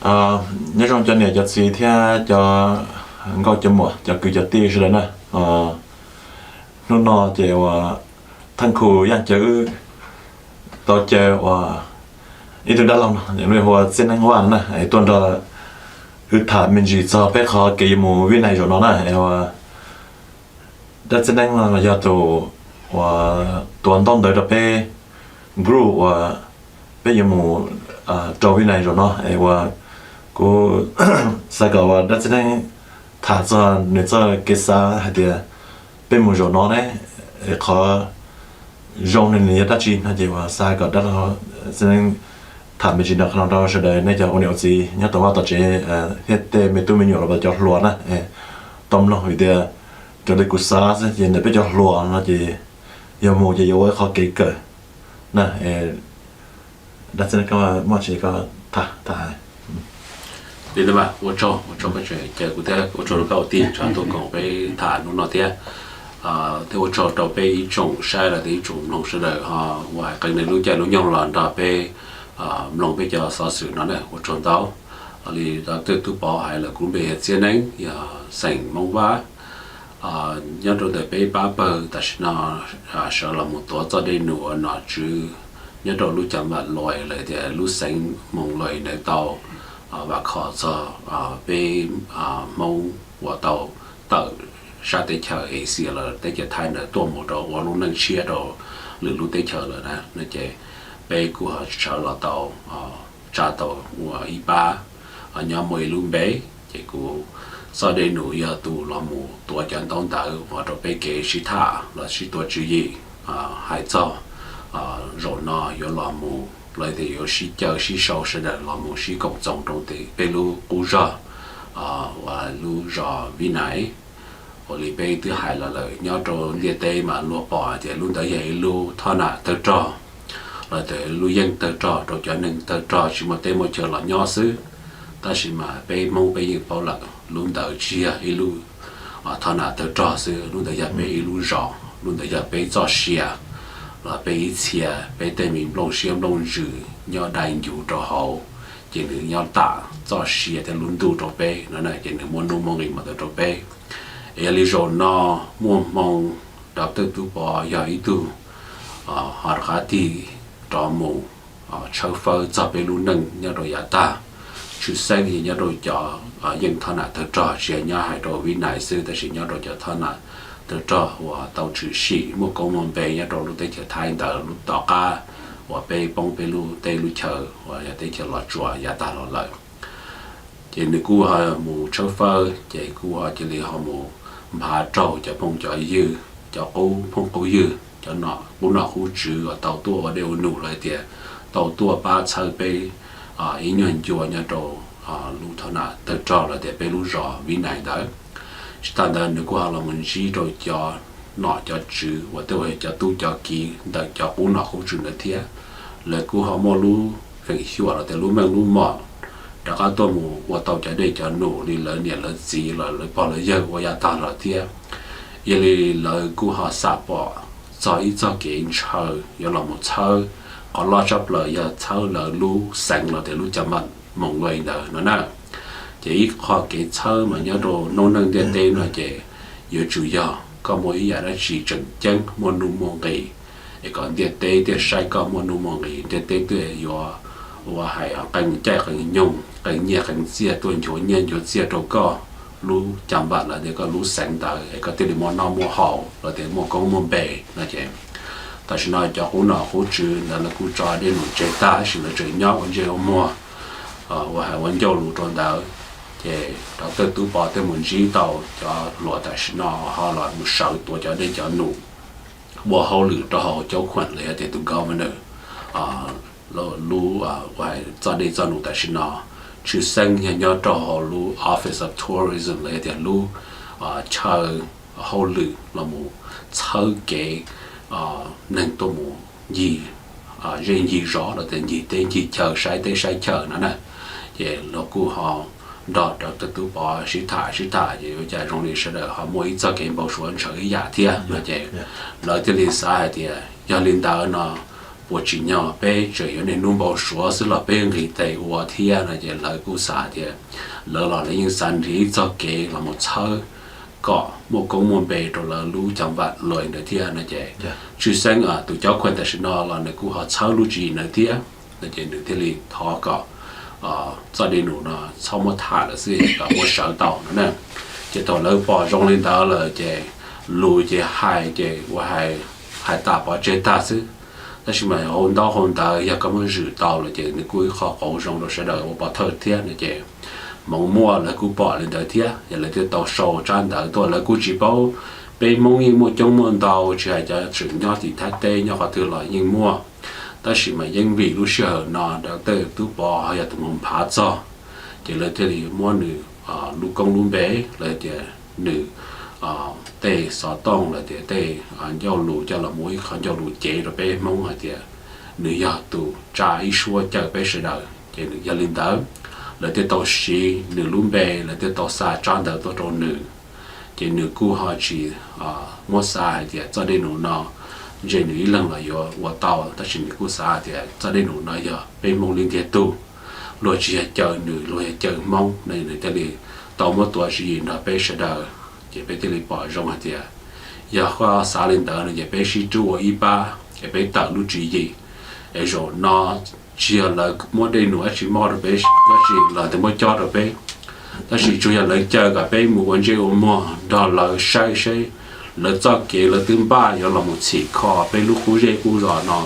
Nyob zoo cov niam cov txiv thiab cov nkauj cov muam cov kwv cov tij sawv daws na. Hnub no ces uas Thaj Khu Yaj Caw wb tau caw uas ib tug dab laug no, lub hu ua Txiaj Neeb Vaj no na, es tuaj nrog wb tham me ntsis txog peb qhov kev yuav mus Vib Nais zaum no na. Es uas dab Txiaj Neeb no yog tus uas tuav ntaub ntawv rau peb group uas peb yuav mus rau Vib Nais zaum no. Es uas kuv xav kom uas dab Txiaj Neeb tham txog nws txoj kev xav hais tias peb mus zaum no ne, es qhov zoo nws yog dab tsi no ces uas xav kom dab Txiaj Neeb tham me ntsis no qhov no rau sawv daws nej cov ua niam ua txiv nyob tom vaj tom tsev thiab tej me tub me nyuam los cov hluas na tau mloog, vim tias raws li kuv xav xwb ces ntawm peb cov hluas no ces yog mus ces yuav ua ib qho kev kawm na. Dab Txiaj Neeb, koj muaj tsis koj tham tham. Li ntawd mas ua tsaug, ua tsaug koj tseem caw kuv thiab ua tsaug rau koj ua tij tsav tuaj koom peb tham hnub no thiab. Thiab ua tsaug rau peb ib tsoom saib los tias ib tsoom mloog sawv daws ho uas hais qee neeg lub caij lub nyoog los nrog peb mloog peb cov xov xwm no na, ua tsaug ntau. Li Doctor Tub Pov hais lawm, kuv npe yog Txiaj Neeb, yog xeem Hmoob Vaj. Nyob rau ntawm peb pab pawg tam sim no sawv los mus tuav txoj dej num uas nom tswv nyob rau lub cav vam luas los tias lub xeev Moos Luas ntawd tau vam khom txog peb Hmoob uas tau tawm sab teb chaws Asia los teb chaws Thaib ntawd tuaj mus rau ua lub neej tshiab rau lwm lub teb chaws lawm na. No ces peb kuj ho sawv los tau tsa tau ua ib pab nyob muaj ib lub npe, ces kuv txoj dej num yog tus los mus tuav cov ntaub ntawv ua rau peb kev sib tham los sib tuav tswv yim hais txog zaum no yuav los mus los tias yuav sib caw sib sau sawv daws los mus sib koom txoos rau tim peb lub qub zog uas lub zos Vib Nais. Ua li peb twb hais los lawm, nyob rau ntiaj teb mas luag pom tias lub ntawd yog ib lub thoj nam tawg rog los tias lub yeej tawg rog rau cov neeg tawg rog tsis muaj teb muaj chaw los nyob xwb. Tab sis mas peb Hmoob peb yeej paub lawm lub ntawd tsis yog ib lub thoj nam tawg rog xwb, lub ntawd yog peb ib lub zos, lub ntawd yog peb txoj sia los peb ib txhia peb tej me nplooj siab nplooj ntsws nyob dai ncuv rau hauv, ces nws nyob tam txoj sia thiab lub ntuj rau peb no na, ces nws muaj nuj muaj nqis mas tawm rau peb. Es yog li zaum no muaj hmoo Doctor Tub Pov yog ib tug ho rov qab tig rov mus tshawb fawb txog peb lub neej nyob rau yav tag, tshwj xeeb nyob rau cov yeej thoj nam tawg rog, tsis yog nyob hais rau Vib Nais xwb tab sis nyob rau cov thoj nam tawg rog uas tau tshwm sim muaj koob muaj npe nyob rau lub teb chaws Thaib ntawd lub tom qab uas peb poob peb lub teb lub chaw uas yog teb chaws Los Tsuas yav tag los lawm. Ces nws kuj ho mus tshawb fawb ces kuj ho cia li ho mus nphav raug cov phooj cov ywg, cov qub phooj qub ywg, cov nom qub nom qub tswv uas tau tuaj ua dej ua num los tias tau tuaj pab txhawb peb ib nyuag ncua nyob rau lub thoj nam tawg rog los tias peb lub zos Vib Nais ntawd. Tsis tas ntawd nws kuj ho los mus ntsib rau cov nom cov tswv uas tej uas yog cov tub cov kiv ntawm cov qub nom qub tswv ntawd thiab. Lawv kuj ho muaj lub feem xyuam los tias lub meej lub mom rov qab tuaj mus ua tau cov dej cov num li lawv niam lawv txiv los lawv pog lawv yawg ua yav tag los thiab. Yog li lawv kuj ho xam pom txog ib txoj kev ntshaw yuav los mus txhawb, qhov loj tshaj plaws yog txhawb lawv lub xeev los tias lub cav vam Moos Luas ntawd no na. Ces ib qho kev txhawb mas nyob rau noob neej ntiaj teb no ces yuav tsum yog koj muaj ib yam dab tsi tseem ceeb muaj nuj muaj nqis, es kom ntiaj teb thiaj saib koj muaj nuj muaj nqis, ntiaj teb thiaj yuav ua hais qee caij qee nyoog qee nyiaj qee txiaj tuaj nchuav nyiaj nchuav txiaj rau koj lub cav vam los tias koj lub xeev ntawd es koj thiaj li muaj noj muaj haus los tias muaj koob muaj npe no ces tam sim no cov qub nom qub tswv ntawd lawv kuj tso dej num tseg tag tab sis lawv tseem nyob ua ntsej ua muag ua hais ua ncauj lus rau ntawd. Ces Doctor Tub Pov thiaj mus ntsib tau cov hluas tam sim no ho los mus sawv tuav cov dej cov num ua hauj lwm rau hauv coob khuam los yog tias tus governor lub ua hais txoj dej txoj num tam sim no. Tshwj xeeb yog nyob rau hauv lub Office of Tourism los yog tias lub chaw hauj lwm los mus txhawb kev neeg tuaj mus ncig zej ncig zos los tias ncig teb ncig chaw saib teb saib chaw no na. Ces los kuj ho nrog Doctor Tub Pov sib tham sib tham ces ua cas zoo li sawv daws ho muaj ib txoj kev npau suav ntshaw ib yam thiab no ces lawv thiaj li xav hais tias yog li ntawd no ua tsis nyog peb tseem yuav niaj hnub npau suav xwb los peb nqis tes ua thiab no ces lawv kuj xav tias lawv los lawv yeej xav nrhiav ib txoj kev los mus txhawb kom muaj koob muaj npe rau lawv lub cov vaj loog ntawd thiab no ces tshwj xeeb tus coj khuas tam sim no los nws kuj ho txhawb lub tswv yim ntawd thiab no ces nws thiaj li thov kom txoj dej num no txhob muab tham lawm xwb kom muab sawv tau no na. Ces thaum lawv pom zoo li ntawd lawm ces lus ces hais ces ua hais, hais tas pov tseg tag xwb. Tab sis mas hauv ntaub hauv ntawv yog koj muab zwm tau lawm ces nws kuj ib qho qauv zoo rau sawv daws ua pov thawj thiab no ces hmoov muaj lawv kuj pom li ntawd thiab ces lawv thiaj tau sau tsab ntawv tuaj. Lawv kuj tsis paub, peb Hmoob yeej muaj coob muaj ntau tsis hais cov tseem nyob tim Thaib teb nyob qhov twg los yeej muaj, tab sis mas yeej vim lub sij hawm no Doctor Tub Pov ho yog tus mus phav txog ces lawv thiaj li muab nws lub koob lub npe, lawv tias nws tej xov tooj los tias tej ncauj lus coj los mus ib qho ncauj lus cev rau peb Hmoob hais tias nws yog tus tsa ib suab cawm peb sawv daws ces nws yog li ntawd. Lawv thiaj tau siv nws lub npe, lawv thiaj tau xa tsab ntawv tuaj rau nws. Ces nws kuj ho tsis muab xav hais tias txoj dej num no ntshe nws ib leeg los yuav ua tau, tab sis nws kuj xav hais tias txoj dej num no yog peb Hmoob li ntiag tug, luag tsis yog cawm nws, luag yog cawm Hmoob no nws thiaj li tau muab tuav tswv yim nrog peb sawv daws. Ces peb thiaj li pom zoo hais tias yog koj xav li ntawd no ces peb sib rub ua ib pab es peb tawm lub tswv yim es zaum no tsis yog lawv muab dej num dab tsi moj rau peb, tab sis lawv tias muab cob rau peb, tab sis tsuas yog lawv caw kom peb mus ua ntsej ua muag nrog lawv saib seb lawv txoj kev lawv twb npaj yuav los mus txhim kho peb lub qub zej qub zos no,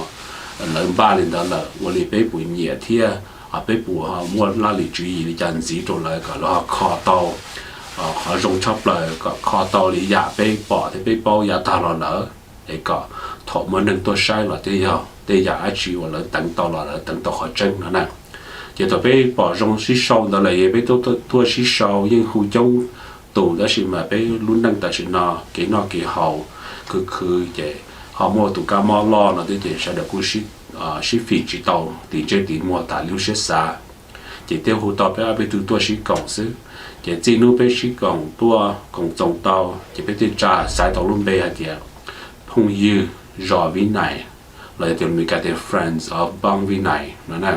lawv npaj li ntawd lawm ua li peb puas nyiam thiab peb puas muaj laj lim tswv yim li cas ntxiv rau lawv kom lawv ho kho tau qhov zoo tshaj plaws, kom kho tau li yam peb pom thiab peb paub yav tag los lawm, es kom thaum muaj neeg tuaj saib los tej yog tej yam dab tsi uas lawv teev tau los lawv teev tau qhov tseeb no na. Ces thaum peb pom zoo sib sau ntawd lawm es peb tuaj sib sau yeej hu coob tus, tab sis mas peb lub neej tam sim no kev noj kev haus khwv khwv ces ho muaj tus kab mob loj no thiab ces sawv daws kuj sib fim tsis tau tim ntsej tim muag tas li lub siab xav. Ces thiaj hu tau peb ob peb tug tuaj sib koom xwb. Ces txij hnub peb sib koom tuaj koom txoos tau ces peb thiaj tsa xaiv tau lub npe hais tias phooj ywg zos Vib Nais, los yog tias Meskas tias Friends of Bang Vinai no na.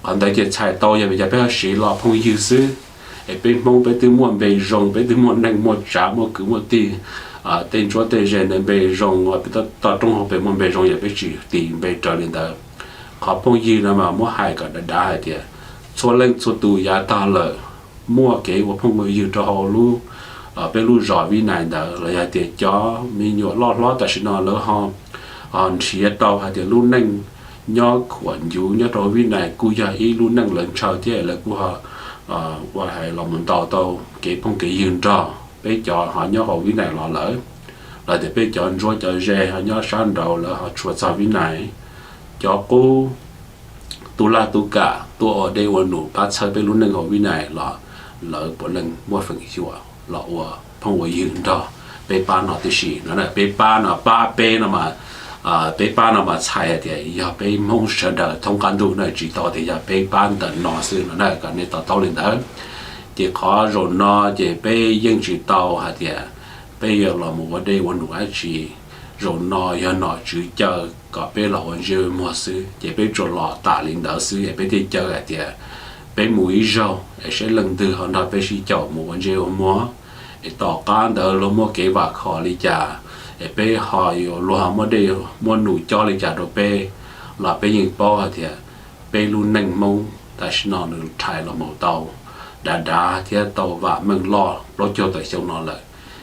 Qhov ntawd ces txhais tau yog vim cas peb ho siv lo phooj ywg xwb. Es peb Hmoob peb twb muaj npe zoo, peb twb muaj neej muaj tsav muaj kwv muaj tij, tej ntsuab tej ze ntawd npe zoo, peb toj roob hauv pes muaj npe zoo, yog peb tsis tis npe raws li ntawd. Qhov phooj ywg no mas muab hais kom dav dav hais tias txhua leej txhua tus yav tag lawm muaj kev ua phooj ua ywg rau hauv lub, peb lub zos Vib Nais ntawd los yog tias cov me nyuam loj hlob tam sim no lawv ho nrhiav tau hais tias lub neej nyob khuam ncuv nyob rau Vib Nais kuj yog ib lub neej lawv ntshaw thiab lawv kuj ho ua hais los mus ntaus tau kev phooj kev ywg nrog peb cov ho nyob hauv Vib Nais los lawm. Los tias peb cov ntsuab cov ze ho nyob sab nraud lawv ho tshua txog Vib Nais, cov qub tub laj tub kam tuaj ua dej ua num pab txhawb peb lub neej hauv Vib Nais los lawv puav leej muaj feem xyuam los ua phooj ua ywg nrog peb pab no tib si no na. Peb pab no, pab peb no mas, peb pab no mas txhais hais tias yog peb Hmoob sawv daws thoob qab ntuj na, tsis tau tias yog peb pab ntawm no xwb no na, kom nej to taub li ntawd. Ces qhov zaum no ces peb yeej tsis tau hais tias peb yuav los mus ua dej ua num dab tsi. Zaum no yog nom tswv caw kom peb los ua ntsej ua muag xwb, ces peb tsuas los tas li ntawd xwb es peb thiaj caw hais tias peb mus ib zaug es saib leej twg ho nrog peb sib caum mus ua ntsej ua muag, es tom qab ntawd luag muaj kev vam khom li cas, es peb ho yuav, luag ho muab dej muab num cob li cas rau peb, los peb yeej paub hais tias peb lub neej Hmoob tam sim no nws rhais los mus tau dav dav thiab tau vam meej loj plaub caug tawm xyoo no lawm.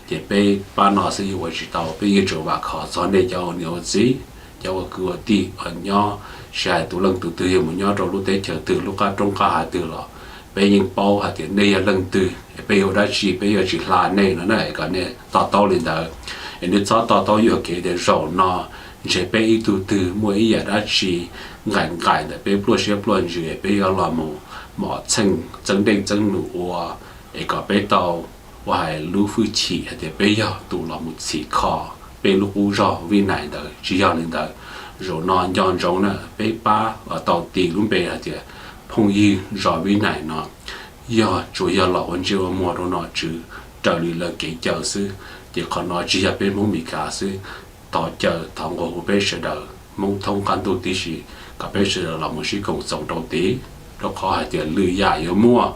Ces peb pab no xwb yuav ua tsis tau, peb yeej tsuas vam khom txog nej cov ua niam ua txiv, cov ua kwv ua tij uas nyob, tsis hais tus leej tus twg yuav mus nyob rau lub teb chaws twg lub qab roob qab hav twg los peb yeej paub hais tias nej yog leej twg, peb yuav ua dab tsi peb yuav tsis hla nej no na, kom nej to taub li ntawd. Es nej txhob to taub yuam kev tias zaum no ntshe peb ib tug twg muaj ib yam dab tsi nqaim nqaim ntawm peb pluaj siab pluaj ntsws es peb yuav los mus mom txheej txeeb dej txeeb num ua, es kom peb tau ua hais lub hwj chim hais tias peb yog tus los mus txhim kho peb lub qub zog Vib Nais ntawd. Tsis yog li ntawd, zaum no nco ntsoov na, peb pab tau tis lub npe hais tias phooj ywg zos Vib Nais no yog tsuas yog los ua ntsej ua muag rau nom tswv raws li lawv kev caw xwb. Ces qhov no tsis yog peb Hmoob Mes Kas xwb, thov caw thov nqua hu peb sawv daws Hmoob thoob qab ntuj tib si, kom peb sawv daws los mus sib koom txoos rau tid, rau qhov hais tias lwm yam yuav muaj,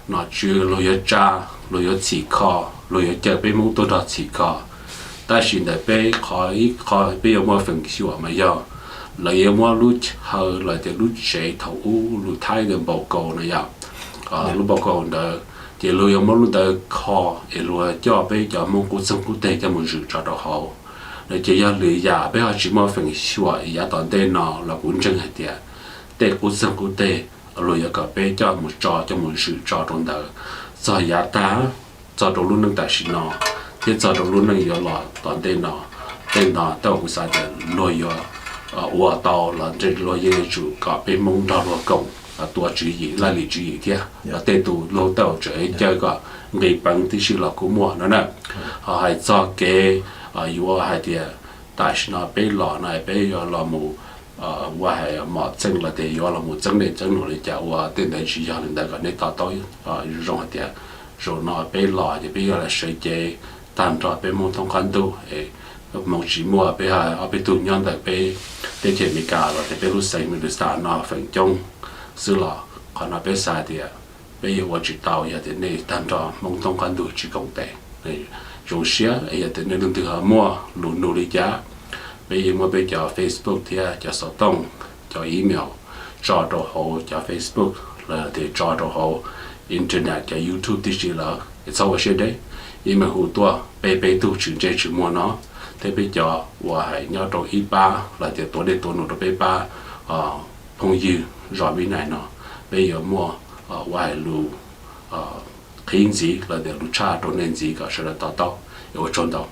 nom tswv luag yuav tsa, luag yuav txhim kho, luag yuav caw peb Hmoob tuaj nrog txhim kho. Tab sis ntawm peb qhov ib qho peb yuav muaj feem xyuam mas yog lawv yuav muab lub chaw los tias lub tsev thaum ub lus Thaib tias npau kaus no yom, lub npau kaus ntawd ces luag yuav muab lub ntawd kho es luag coj peb cov Hmoob qub txeeg qub teg coj mus zwm tso rau hauv. No ces yog lwm yam peb ho tsis muaj feem xyuam, yav tom ntej no los kuv ntseeg hais tias tej qub txeeg qub teg luag yuav kom peb coj mus tso, coj mus zwm tso rau ntawd txog yav tag, txog rau lub neej tam sim no thiab txog rau lub neej yuav los tom ntej no. Tej no tej kuv xav tias luag yuav ua tau los luag yeej yuav tsum kom peb Hmoob nrog luag koom tua tswv yim, laj lim tswv yim thiab. Tej tus luag tej tseem caw kom nqis peev tib si los kuj muaj no na. Ho hais txog kev yuav hais tias tam sim no peb los no peb yuav los mus ua hais mom txeej los tias yuav los mus txeeb dej txeeb num li cas, ua tej ntawd tsis yog li ntawd, kom nej to taub zoo hais tias zaum no peb los ces peb yuav los sawv cev tag nrho peb Hmoob thoob qab ntuj es hmoov tsis muaj, peb ob peb tug nyob ntawm peb teb chaws Amelikas los tias peb lub xeev Minnesota no feem coob xwb los qhov no peb xav tias peb yuav ua tsis tau yog tias nej tag nrho Hmoob thoob qab ntuj tsis koom tes. Zoo siab yog tias nej leej twg ho muaj lus nug li cas, peb yeej muab peb cov Facebook thiab cov xov tooj, cov email tso rau hauv cov Facebook los tias tso rau hauv internet, cov YouTube tib si lawm es txhob ua siab deb, email hu tuaj peb peb tug tshwm ntsej tshwm muag no thiab peb cov uas hais nyob rau ib pab los tias tuav dej tuav num rau peb pab phooj ywg zos Vib Nais no, peb yuav muaj ua hais lus qhib ntxiv los tias lus tshaj rau nej ntxiv kom sawv daws to taub. Ua tsaug ntau.